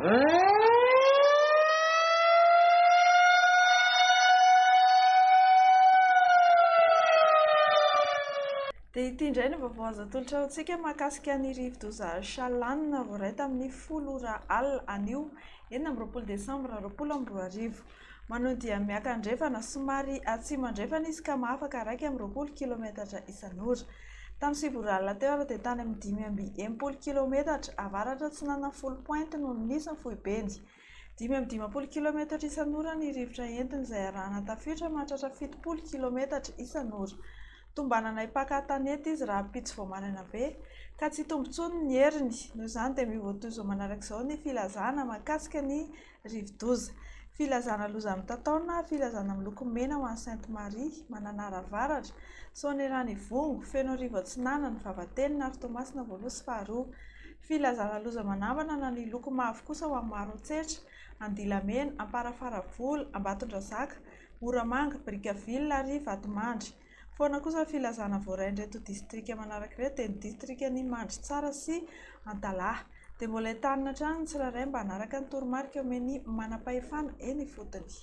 Dia ity indray ny vaovao azo atolotra ho antsika mahakasika ny rivodoza Chalane voaray tamin'ny folo ora alina anio 26 desambra 2020. Manohy dia miakandrefana somary atsimo andrefana izy ka mahafaka 21 kilometatra isan'ora. Tamin'ny sivy ora alina teo ary dia tany amin'ny 65 kilometatra avaratra atsinanan'i Foulpointe no nisy ny foibeny. 55 kilometatra isan'ora ny rivotra entiny izay arahana tafiotra mahatratra 70 kilometatra isan'ora. Tombanana hipaka an-tanety izy rahampitso vao maraina be, ka tsy hitombo intsony ny heriny. Noho izany dia miova toy izao manaraka izao ny filazana mahakasika ny rivodoza. Filazana loza mitatao na filazana miloko mena ho an'i Sainte Marie, Mananara Avaratra, Soanierana Ivongo, Fenoarivo Atsinanana, Vavatenina ary Toamasina voalohany sy faharoa. Filazana loza manambana na ny loko mavo kosa ho an'i Maroantsetra, Andilamena, Amparafaravola, Ambatondrazaka, Moramanga, Brickaville ary Vatomandry. Foana kosa ny filazana voarain'ireto distrika manaraka ireto dia ny distrikan'i Mandritsara sy Antalaha. Dia mbola entanina hatrany ny tsirairay mba hanaraka ny toromarika omen'ny manam-pahefana eny ifotony.